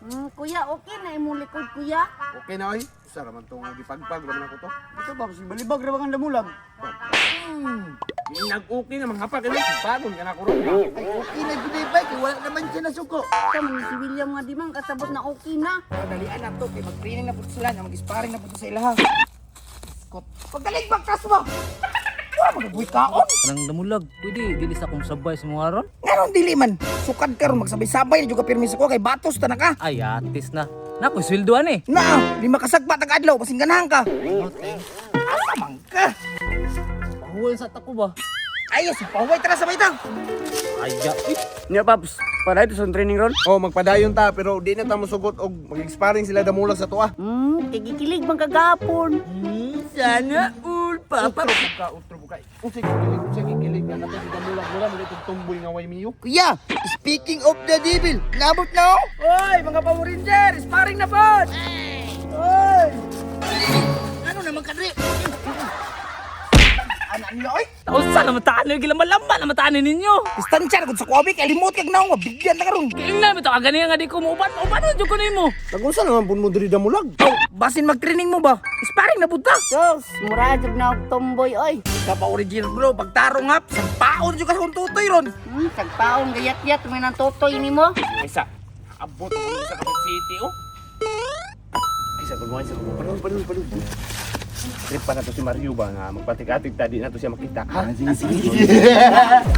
Kuya, okay na imong likod, kuya. Okay na oy. Usa ra man to nga gipagpag ra man ako to. Ito ba si balibag ra bang damulag? Nag-okay na mga hapag ano. Bagon ka na ko ron. Ay okay na gud eh, kay wala naman siya nasuko. Sa man si William nga di man kasabot na okay na. Dalian na to kay mag-training na pud sila nga mag-sparring na pud sa ilaha. Scott. Pagdalig bagtas mo. Wa magabuhi kaon. Kanang damulag, pwede dili sa akong sabay sa mga ron. Ngaron dili man. Sukad karon magsabay-sabay na jud ka pirmi sa ko kay batos ta na ka. Ay, atis na. Naku, sweldoan eh. Na, lima kasagpa tag adlaw basing ganahan ka. Asa man ka? Pahuway sa tako ba? Ay, si pahuway tara sabay ta. Ay, ya. Eh, Nya Paps, para ito sa training ron. Oh, magpadayon ta pero di na ta mosugot og mag-sparring sila damulag sa tuwa. Kigikilig man kagapon. Sana all papa. Utro ka, utro ka. Unsay kikilig, unsay kikilig nga kato si damulag mura mo itong tumboy nga way miyo. Kuya, speaking of the devil, nabot na oh. Oy, mga Power Ranger, sparring na pod. Oy! Ano naman kadri? Anak niyo oy. Usa na mataan na gilamalama na mataan ninyo. Distansya na gud sa kuwabi kay limot kag naong bigyan ta karon. Kiingnan bitaw kagani nga di ko muuban, uban na jud ko nimo. Nagunsa naman pud mo diri damulag? Aw, basin mag-training mo ba? Sparring na pud ta. Sus, mura jud na og tomboy oy. Ka Power Ranger bro, pagtarong hap, sampaon jud ka sa kong tutoy ron. Sagpaon gayat-yat may nang totoy nimo. Isa. Abot ako sa Kapit City oh. Ay, sa kulmo, ay, sa kulmo. Panahon, panahon, panahon. Trip pa na to si Mario ba nga magpatik-atik ta di na to siya makita. Ha? Sige, sige.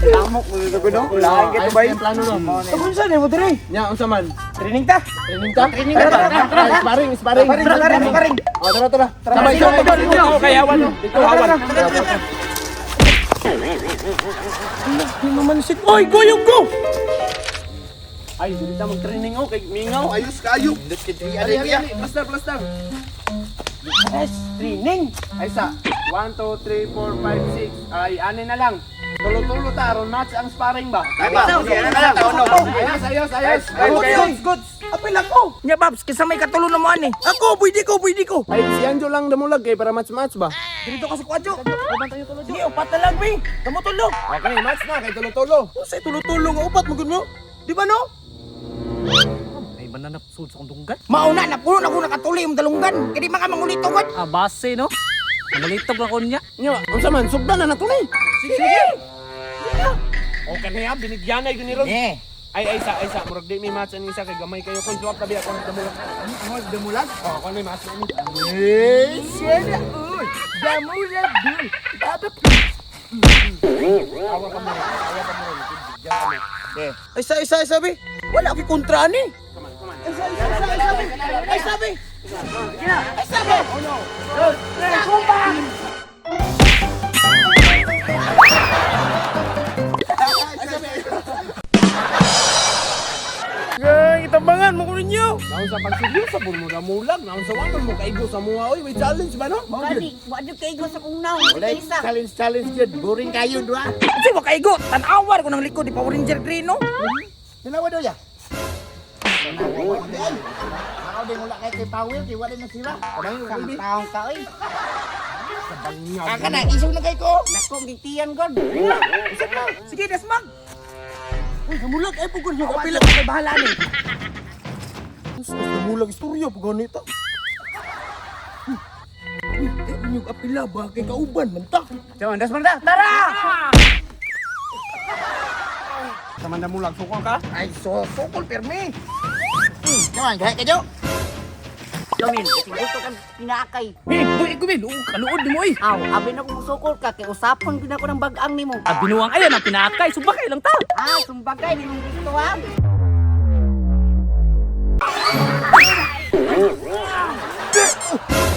Tamok mo dito ko no. Ulahan kita bay. Ang plano no. Unsa ni mo diri? Nya unsa man? Training ta. Training ta? Training ta. Tara, sparring, sparring. Sparring, sparring, sparring. Oh, tara, tara. Sabay, sabay. Dito, kay awan. Dito, awan. Di naman si Oy, go you go. Ay, dili ta mag-training oh kay mingaw, ayos kayo. Ali, ali, ali. Plaster, plaster. Yes, training. Ay sa 1 2 3 4 5 6. Ay, ani na lang. Tulo-tulo ta aron match ang sparring ba? Ayos, ayos, ayos. Goods, goods, goods. Apil ako. Nya Babs, kinsa may katulo na mo ani? Ako, pwede ko, pwede ko. Ay, si Anjo lang damulag kay para match-match ba? Dito ka sa kwadyo. Sige, upat na lang, be. Kamo tulo. Okay, match na kay tulo-tulo. Unsay tulo-tulo nga upat mo gud mo? Di ba no? Ay mananap sud sa akong dunggan. Mauna na puno na ko nakatuloy yung dalunggan. Kaya di man ka mangulit gud. Ah, base no. Malitog lang ko niya. Nya, unsa man sugdan na nato ni. Sige. Okay na ya, binigyan na yun ni Ron. Eh. Ay, ay sa, murag di may match ani isa kay gamay kayo ko swap tabi ako ng damulag. Ano damulag? Oh, ako na match ani. Eh, sana all. Damulag dul. Baba. Awa ka mo, awa ka mo. Bigyan ka mo. Ay sa isa isa be. Wala akong kontra ani. Come on, come on. Ay sa isa isa isa be. Ay sabi. Ay sabi. Oh no. Gay, itambangan mo ko ninyo. Naon sa pagsigil sa pun mo damulag, naon sa wala mo kaigo sa mua oy, may challenge ba no? Gani, wa jud kay sa kong naong isa. Challenge, challenge yun. Boring kayo, dua. Kasi wa kaigo, tan-awar ko ng likod di Power Ranger Green no. Tanawa daw ya. Ako din wala kay kay power, kay wala na sila. Sa taong ka oy. Kaka na, isaw na kay ko. Nako gitian god. Sige, dasmag. Uy, damulag ay pugol mo kapila kay bahala ni. Sus, damulag istorya pug ganito. Uy, ay inyong apila ba kay kauban man ta. Jaman, das man ta. Tara! Sa man damulag sukol ka? Ay, so sukol pirmi. Jaman, gahi kayo. Domin, kasi gusto kang pinaakay. Eh, boy, gubin, oo, kaluod nimo oy. Aw, abi na kung musukol ka kay usapon gid ako ng bag-ang nimo. Ah, binuang ayan ang pinakay, subakay lang ta. Ah, sumbagay nimong gusto ha.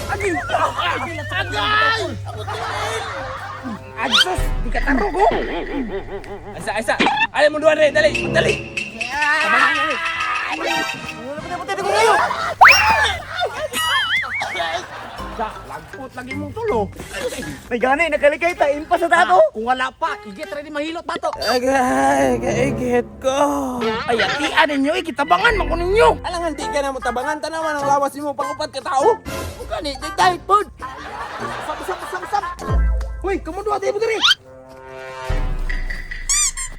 Agay! Agsos, di ka tarog oh. Ay sa, ay sa. Ay mo duha dali, dali, dali. Sa, lagpot lagi mong tulo. May gani, nakalikay ta. Impas sa tato. Kung wala pa, igit ready mahilot ba to? Agay, kaigit ko. Ay, atian ninyo, eh, kitabangan man ko ninyo. Alangan di ka na mo tabangan tanawan ang lawas nimo pangupat ka tao. Gani, dahit pod. Usap, usap, usap, usap. Uy, kamu dua tayo diri.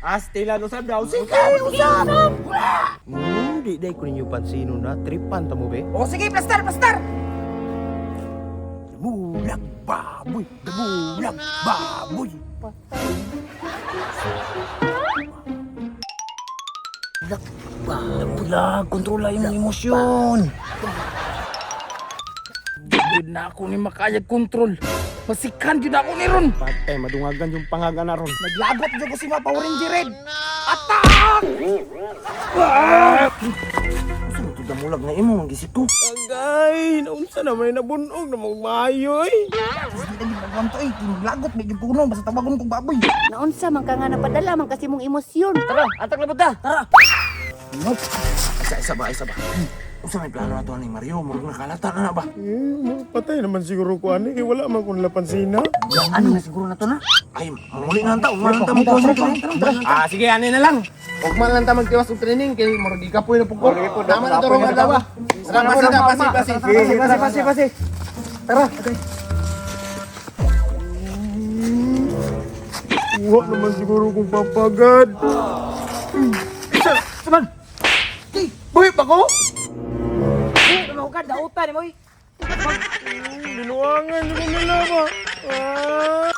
Astila no sab daw. Sige, usap. Di day ko ninyo pansino na tripan ta mo be. O sige, plaster, plaster! Damulag baboy, damulag baboy. Bulag, kontrola yung emosyon. Gud na ako ni makayag kontrol. Masikan jud ako ni ron. Patay, madungagan yung pangaga na ron. Naglagot jud ko si mga Power Ranger Red. Usa man to damulag na imo manggisip ko. Agay, naunsa naman na nabunog na magmayo eh. Hindi na gid to eh, naglagot medyo kuno basta tawagon kog baboy. Naunsa man ka nga napadala man kasi mong emosyon. Tara, atak na ta. Tara. Isa isa ba, isa ba. Usa may plano na to ni Mario, murag nakalata na na ba? Eh, patay naman siguro ko ani, eh, wala man kong lapansina. Ano na siguro na to na? Ay, manguli na ang tao, manguli na ang tao. Ah, sige, ani na lang. Huwag man lang ta magtiwas og training kay murag gikapoy na pud ko. Tama na to rong adlaw. Tara, pasi ta, pasi, pasi. Pasi, pasi, pasi, pasi. Tara. Wa naman siguro kong papagad. Saman. Buhi pa ko? Tumawag ka, dautan mo. Binuangan yung nila ba? Ah!